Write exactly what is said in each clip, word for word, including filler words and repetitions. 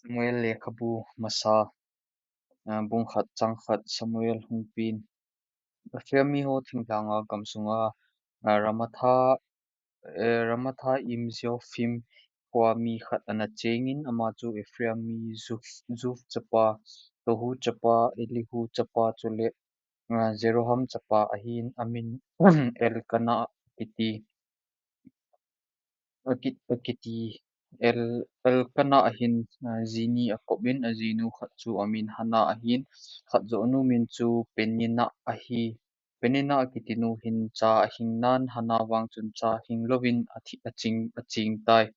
Samuel lekhabu masa, ah, bung khat chang khat. Samuel hung pen. Ephraim mi ho thinglhanga gamsunga, ah, Ramatha, eh, Ramathaim Zophim khoa mi khat ana chengin, ama chu Ephraim mi Zuf, Zuf chapa, Tohu chapa, Elihu chapa chule, ah, Jeroham chapa ahin, amin Elkanah kiti, aki-, akiti. El, Elkanah ahin, ah, ji ni akopin, ajinu khat chu amin Hannah ahin, khat joh nu min chu Peninnah ahi. Peninnah akiti nu hin cha ahing nan, Hannah vang chun cha hing louvin athi, aching, aching tai.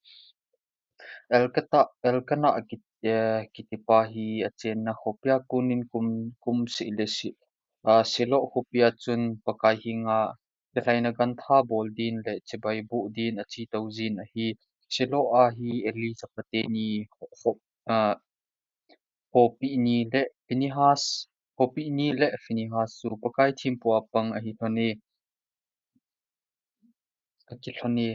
Elkata-, Elkanah aki-, eh, kitipa hi achenna khopia konin kum, kum seh le seh, ah, Shiloh khopia chun Pakai henga kilhaina gantha bol din le chibai boh din ache tou jin ahi. Shiloh a hi Eli chapate ni ho-, ho-, ah, Hophni le Phinehas, Hophni le Phinehas chu Pakai thempu a pang ahi lhon e, aki lhon e.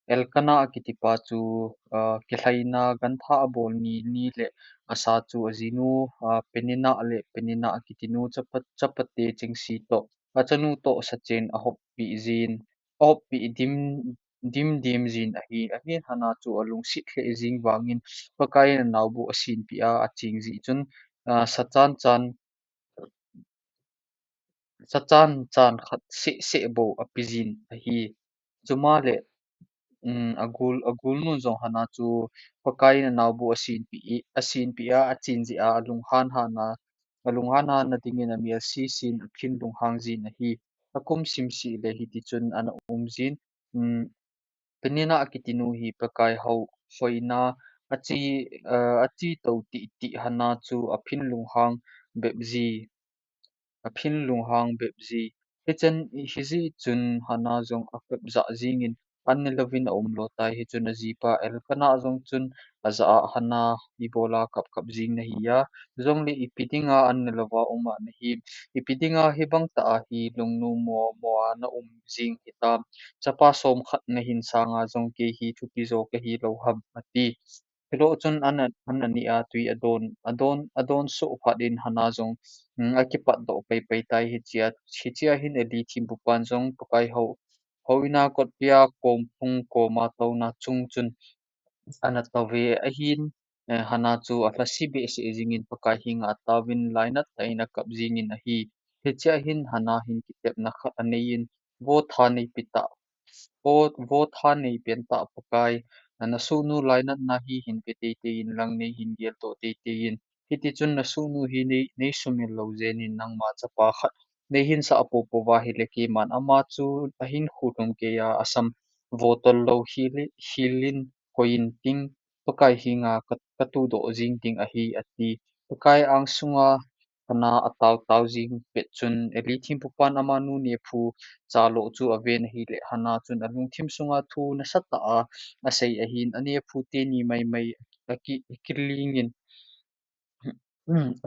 Elkanah akitipa chu, ah, kilhaina gantha abol ni, ni le asa chu ajinu, ah, Peninnah le Peninnah akiti nu chapa, chapate chengse toh, achanu toh sachen ahoppi jin, ahoppi dim, dim dim jin ahi. Ahin Hannah chu alungset lheh jing vangin Pakaiyin anaobu asenpeh a, acheng jeh chun, ah, sachan chan, sachan chan khat seh seh bou ape jin ahi. Chuma le, um, agol, agolnun jong Hannah chu Pakaiyin anaobu asenpeh, asenpeh a, achen jeh a, alunghan han a, alunghan han a dingin amel sesen aphin lunghang jin ahi. Akum sim seh le hiti chun ana um jin, um, Peninnah akiti nu hi Pakai hou, hoina ache, ah, ache tou titi Hannah chu aphin lunghang bep ji, aphin lunghang bep ji. Hichan, hijeh chun Hannah jong akap jah jingin an ne louvin aum lo tai. Hichun ajipa Elkanah jong chun ajah a, Hannah, ibola kap kap jing nahi a, jongle ipi dinga an ne louva um a nahi, ipi dinga hibang tah a hi lungnom mo mo a na um jing hitam, chapa som khat nahin sanga jong kei hi thupi jo kahi lou ham, ati. Shiloh chun an, an aneh a tui adon, adon, adon soh phat in Hannah jong, um, akipat doh pai pai tai. Hichea, hichea hin Eli thempupan jong Pakai hou, houin a kotpia kom phung kom a touna chung chun ana tou ve ahin, eh, Hannah chu alhase behseh jingin Pakai henga ataovin lainat tah in akap jingin ahi. Hichea hin Hannah hin kitepna khat anei in, vo tha nei pe tah, vo, vo tha nei pen tah Pakai, na sohnu lainatna hi hin ve teitei in lang nei hin geldoh teitei in. Hiti chun na sohnu hi nei, nei sumil lou jeng in nangma chapa khat nei hin sah popo va hile keiman ama chu ahinkho lhum kei a, asam votol lou hile, hilin koi in ting, Pakai henga ka, katudoh jing ding ahi, ati. Pakai angsunga Hannah atao tao jing pet chun Eli thempupan amanu nephu chalo chu aven ahile Hannah chun alungthim sunga thu nasatah a asei ahin, anephu teni mai mai aki, akilingin,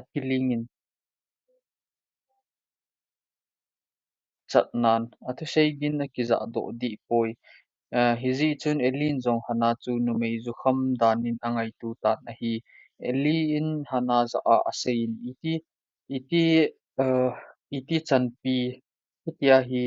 akilingin chatnan, athusei gin akijah doh dih poi. Eh, hijeh chun Eli in jong Hannah chu numei jukham dan in angaito tan ahi. Eli in Hannah jah a asei in, iti, iti, eh, iti chanpi, itia hi,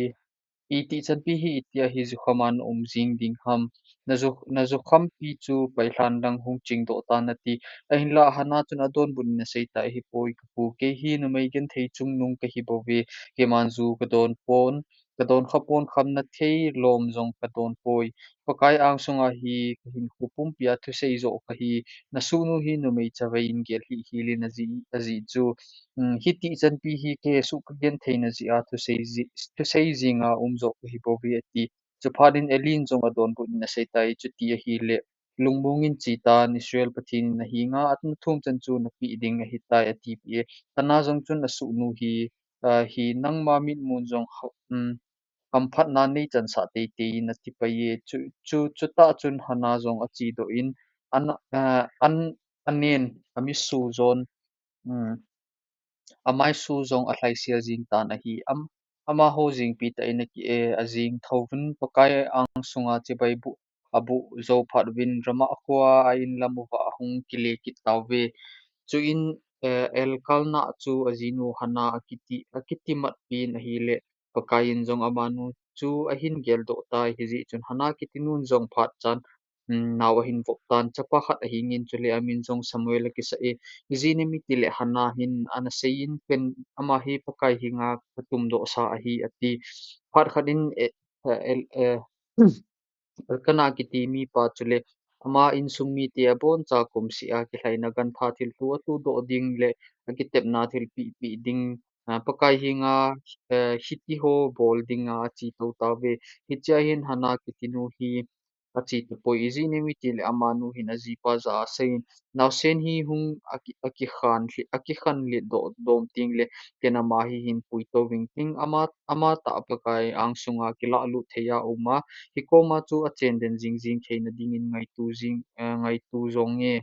iti chanpi hi, itia hi jukham a na um jing ding ham. Na ju, na jukhampi chu pailhan lang hung chingdoh tan, ati. Ahinlah Hannah chun adonbut in asei tai, ahipoi kapu, kei hi numei genthei chungnung kahi bouve, keiman ju kadon pon, kadon kha pon, khamna thei lom jong kadon poi. Pakai angsunga hi kahinkho pumpia thusei joh kahi, na sohnu hi numei chavei in gel hih hel in ajeh, ajeh chu, um, hiti chanpi hi kei suh kagenthei na jeh a thusei ji, thusei jinga um joh kahi bouve, ati. Chuphat in Eli in jong adonbut in asei tai, chuti ahile lungmong in che tan, Israel Pathen in ahenga atna thum chan chu napeh ding ahitai, atipeh e. Hannah jong chun asohnu hi, ah, hi nangma mitmun jong, um, hamphatna nei chansah teitei in ati pai e. Chu, chu, chutah chun Hannah jong achedoh in, an, ah, an, anen, amisu jon, um, amaisu jong alhaisel jing tan ahi. Am, amaho jingpi tah in aki, eh, ajing thouvin Pakai angsunga chibai boh, aboh jou phat uvin Ramah khoa a inlam uva a hung kile kit tauve. Chuin, eh, Elkanah chu ajinu Hannah akiti, akitimat pin ahile, Pakaiyin jong amanu chu ahin geldoh tai. Hijeh chun Hannah kitinun jong phat chan, um, nao ahin vop tan, chapa khat ahingin, chule amin jong Samuel akisah e. Ijeh inem itile Hannah hin ana seiyin, ken ama hi Pakai henga katumdoh sa ahi, ati. Phat khat in, eh, eh, El-, eh, Elkanah kiti mipa chule ama insung mite aboncha kumseh a kilhaina gantha thilto atudoh ding le akitepna thilpeh peh ding, ah, Pakai henga, eh, hitiho bol dinga ache tou tauve. Hichea hin Hannah kitinu hi ache tapoi. Ijeh inem itile amanu hin ajipa jah a aseiyin, naosen hi hung aki, akikhan lhi-, akikhan lhit doh dom tengle, ken ama hi hinpui tou ving ting, ama, ama tah Pakai angsunga kilahlut thei a um a, hikoma chu achen den jing jing theina dingin ngaitu jing, eh, ngaitu jong nge,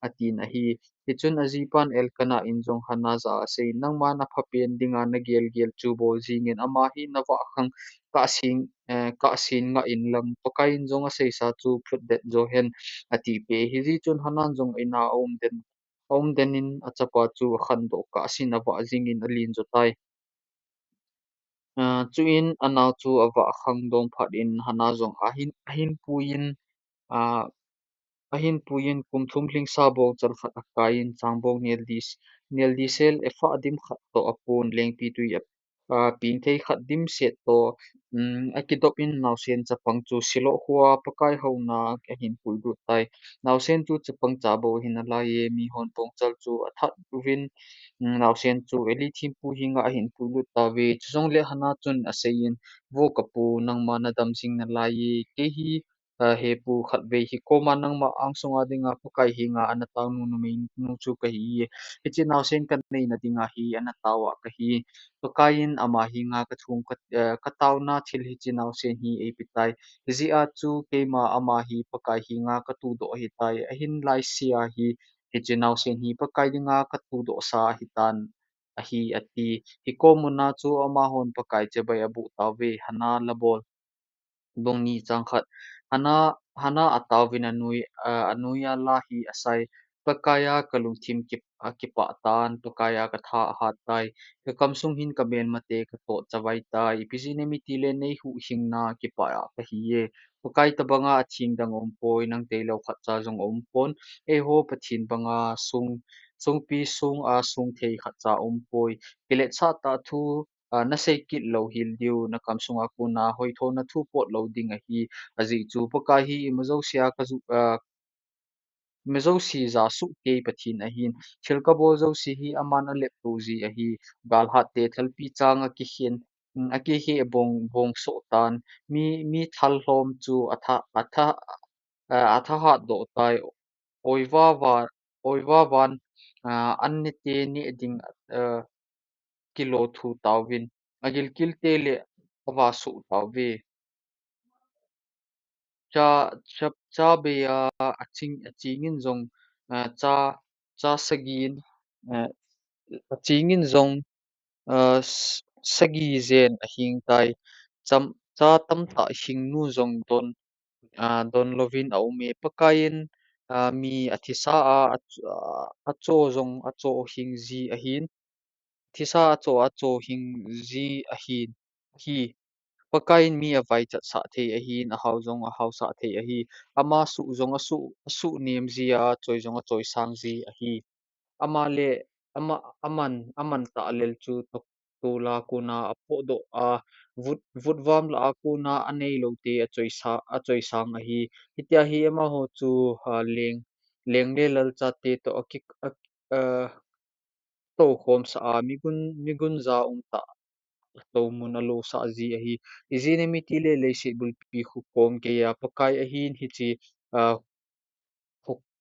atin ahi. Hichun ajipan Elkanah in jong Hannah jah a aseiyin, nangma naphapen dinga nagel gel chu bol jingin, ama hi navah khang kahsen, eh, kahsen ngah inlang, Pakaiyin jong aseisa chu phutdet jo hen, atipeh. Hijeh chun Hannah jong in'a aum den, aum den in achapa chu akhandoh kahsen avah jingin alen jo tai. Ah, chuin anao chu avah khang dom phat in Hannah jong ahin, ahin puiyin, ah, ahin puiyin kum thum lhingsa bou chal khat akaiyin changbou nel di, nel disel ephah dim khat toh apon lengpitwi a, ah, pengthei khat dimset toh, um, akidop in naosen chapang chu Shiloh khoa Pakai houna ahin puilut tai. Naosen chu chapang cha bou ahi nalaiye, mihon bongchal chu athat uvin, um, naosen chu Eli thempu henga ahin puilut tauve. Chujongle Hannah chun aseiyin, vo kapu, nangma nadam jing nalaiye, kei hi, ah, hepu khatvei hikoma nangma angsunga dinga Pakai henga ana taonu numeinu chu kahiye. Hiche naosen kaneina dinga hi ana taova kahi. Pakaiyin ama henga kathum ka, eh, kataona thil hiche naosen hi eipe tai. Hijeh a chu keima ama hi Pakai henga katudoh ahitai. Ahinla hichea hi, hiche naosen hi Pakai dinga katudoh sa ahitan ahi, ati. Hikom muna chu amahon Pakai chibai aboh tauve. Hannah labol. Bung ni chang khat. Hannah, Hannah ataovin anoi, ah, anoiya la hi asai. Pakaiya kalungthim ki, ah, kipah tan, Pakaiya katha ahat tai. Kakamsung hin kamelmate katoh chavai tai. Ipi jeh inem itile neihuhhingna kipah a kahiye. Pakai tobanga atheng dang aumpoi, nang tailou khatcha jong aumpon. Eiho Pathen banga song, songpi songa songthei khatcha aumpoi. Kiletsah tah thu, ah, nasei kit louhel diu, nakamsunga kona hoithona thu pot lou ding ahi. Ajeh chu Pakai hi ima jousea kaju, ah, ima jouse jasuh kei Pathen ahin. Thil kabol jouse hi aman aleptoh ji ahi. Galhatte thalpi chang akikhen, um, akikhe bong, bongsoh tan. Mi, mi thal lhom chu atha, atha, ah, athahatdoh tai. Oivavan, oivavan, ah, an nete neh ding, ah, kilothu tauvin, agilkilte le avahsoh tauve. Cha, cha, cha beiya aching, achingin jong, ah, cha, cha sagiin, ah, achingin jong, ah, s-, sagi jen ahing tai. Cham, cha tamtah hingnu jong don, ah, don louvin aume. Pakaiyin, ah, mi athisa a, a, acho jong acho hing ji ahin. Thisa acho, acho hing ji ahin. Hi. Pakaiyin mi avaichatsah thei ahin, ahao jong ahaosah thei ahi. Ama suh jong asuh, asuh nem jia, achoi jong achoisang ji ahi. Ama le, ama, aman, aman tah lel chu tok tola kona apohdoh a, vut, vutvam lah a kona aneiloute achoisa, achoisang ahi. Hitia hi amaho chu, ah, leng, leng le lalchate toh aki, a, ah, toukhomsah a, migun, migun ja umtah toumun alosah ji ahi. Ijeh inem itile leiset bulpi hukom geiya Pakai ahin hiche, ah,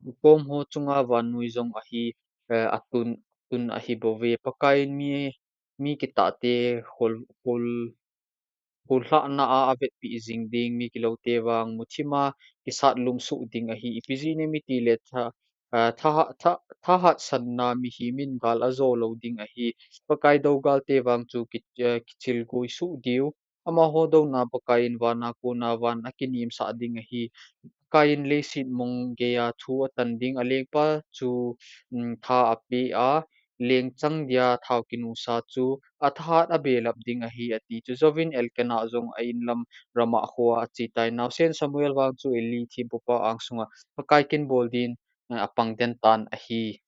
hukom ho chunga vannoi jong ahi, eh, atun, tun ahi bouve. Pakaiyin mi, mi kitahte hol, hol, hollhahna a avetpeh jing ding, mi kiloute vang muthima kisat lungsuh ding ahi. Ipi jeh inem itile tha, ah, thaha-, tha, thahatsanna mihemin gal ajo lou ding ahi. Pakai dougalte vang chu ki, eh, kichilgui suh diu. Amaho douna Pakaiyin vana kona van akinimsah ding ahi. Pakaiyin leiset mong geiya thu atan ding, alengpa chu, um, tha apeh a, lengchang dia thao kinusa chu athahat abelap ding ahi, ati. Chujouvin Elkanah jong a-inlam rama khoa achetai. Naosen Samuel vang chu Eli thempupa angsunga Pakai kin bol din, eh, apang den tan ahi.